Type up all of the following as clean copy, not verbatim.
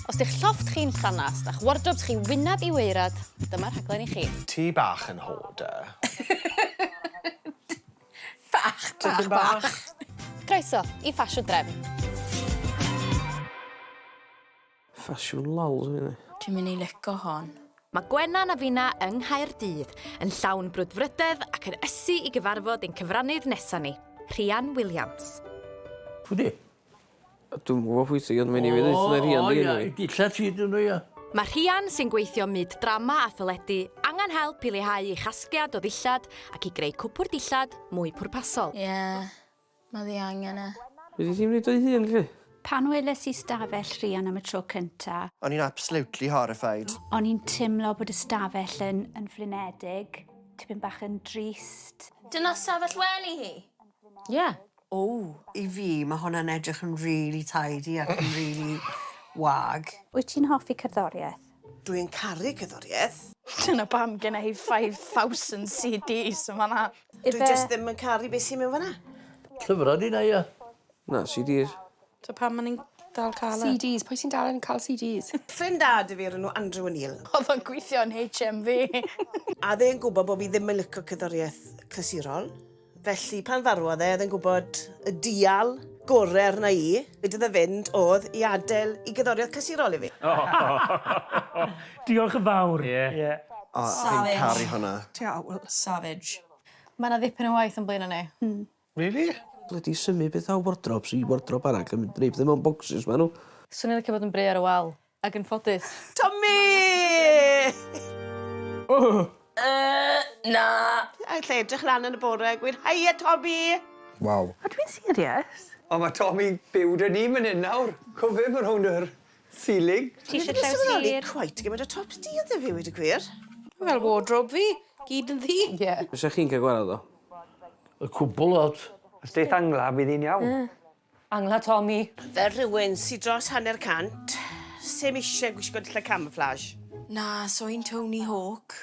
Os 'di'ch llofft chi'n llanast a'ch wardrobes chi wyneb i waerad, dyma'r rhaglen i chi. Ti bach yn hoarder. Bach, bach, bach. Croeso i Ffasiwn Drefn. Ffasiwn lols rili. Dwi'n mynd i lico hon. Mae Gwenan a finna yng Nghaerdydd, yn llawn brwdfrydedd ac yn ysu i gyfarfod ein cyfrannydd nesa ni, Rhian Williams. Pwy 'di? Dwi'm yn gwybod pwy ti ond mae'n i fi ddeud na Rhian 'di enw i. O ia, dillad ti 'dyn nhw ia. Mae Rhian, sy'n gweithio ym myd drama a theledu, angen help i leihau ei chasgliad o ddillad ac i greu cwpwrdd dillad mwy pwrpasol. Ie, mae ddi angen e. Fedri di'm neud o'i hun 'lly? Pan weles i stafell Rhian am y tro cynta. O'n i'n absolutely horrified. O'n i'n timlo bod y stafell yn yn flinedig, tipyn bach yn drist. Dyna stafell wely hi? Ie. O! I fi, mae hwnna'n edrych yn really tidy ac yn really wag. Wyt ti'n hoffi cerddoriaeth? Dwi'n caru cerddoriaeth. Dyna pam genna hi 5,000 CDs yn fan'na. Dwi jyst ddim yn caru beth sy'n mewn fan'na. Llyfrau 'di 'na ia? Na, CDs. So pam ma' ni'n dal ca'l e? CDs, pwy sy'n dal yn ca'l CDs? Ffrind da 'da fi o'r enw Andrew O'Neill. O'dd o'n gweithio yn HMV. A o'dd e'n gwbod bo' fi ddim yn lico cerddoriaeth clasurol. Felly pan farwodd e, oedd e'n gwybod y dial gore arna i, wedodd e fynd oedd i adael i gerddoriaeth clasurol i fi. Diolch yn fawr. Ie. Ie. O, fi'n caru hwnna. Diawl. Savage. Mae 'na ddipyn o waith o'n blaena' ni. Really? Blydi symud petha o wardrobes i wardrobe arall a mynd rhoi petha mewn bocsys ma' nhw. Swn i'n licio bod yn bry ar y wal. Ac yn ffodus. Tommy! Yy, na. Alla i edrych lan yn y bore a gweud hiya Tommy! Waw. Ydw i'n serious? O ma' Tommy'n byw 'da ni man 'yn nawr. Co fe ma' rownd yr ceiling. Ti isie Fi 'di llew sylweddoli hir? cweit gymaint o tops du oedd 'da fi weud y gwir. Fel wardrobe fi, gyd yn ddu. Ie. Fysa chi'n cael gwared o? Y cwbwl lot. Os deith angla bydd hi'n iawn. Ie. Angla Tommy. Fel rhywun sy dros hanner cant, sim isie gwisgo dillad camouflage. Na, so i'n Tony Hawk.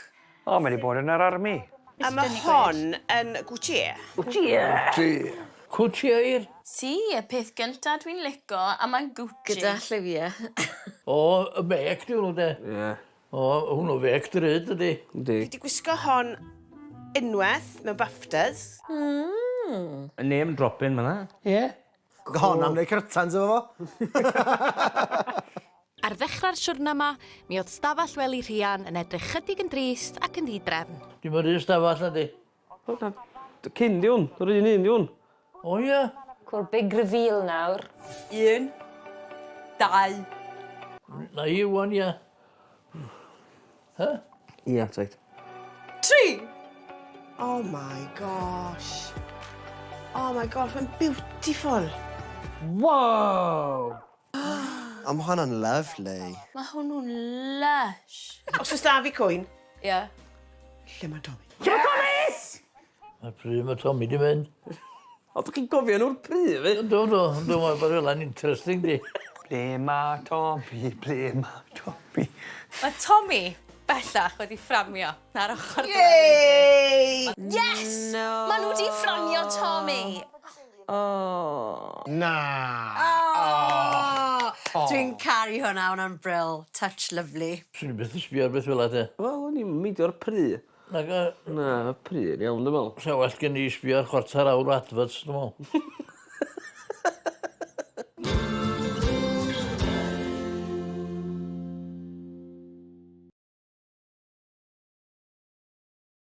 O, mae 'di bod yn yr army. A ma' hon yn Gucci. Gucci. Gucci air. Si, y peth gynta dwi'n lico a ma'n Gucci. Gyda lliwie. O, y mec 'di hwnnw de. Ie. O, hwnnw fec drud ydi. Yndi. Fi 'di gwisgo hon unwaith mewn Baftas. Mm. Y name dropping man 'na. Ie. Hon am neud curtains efo fo. Ar ddechrau'r siwrna 'ma, mi oedd stafell wely Rhian yn edrych chydig yn drist ac yn ddi-drefn. Dim yr un stafell nadi? O na, cyn di hwn, yr un un di hwn. O ia? Cool, big reveal nawr. Un, dau. Na i wan ia. Huh? Ia, taid. Tri! Oh my gosh. Oh my gosh, mae'n beautiful. Wow! O ma' hwnna'n lyfli. Mae hwnnw'n lush. Os oes 'da fi cwyn. Ie. Lle mae Tommy? Lle mae Tommy? A pryd mae Tommy 'di mynd? O, dych chi'n gofio enw'r pry, fi? Yndw, yndw, yndw, mae'n bod fel interesting di. Ble ma Tommy, ble ma Tommy? Mae Tommy bellach wedi fframio ar ochr dy Yay! Yes! No. Ma' nhw 'di fframio Tommy! O. Na! O! Dwi'n caru hwnna, hwnna'n brill. Touch lovely. Swn i byth yn sbio ar beth fel 'a de. Wel, o'n i'm yn meidio'r pry. Naga. Na, y pry yn iawn, dwi'n meddwl. Sa well gen i sbio ar chwarter awr o adverts, dwi'n meddwl.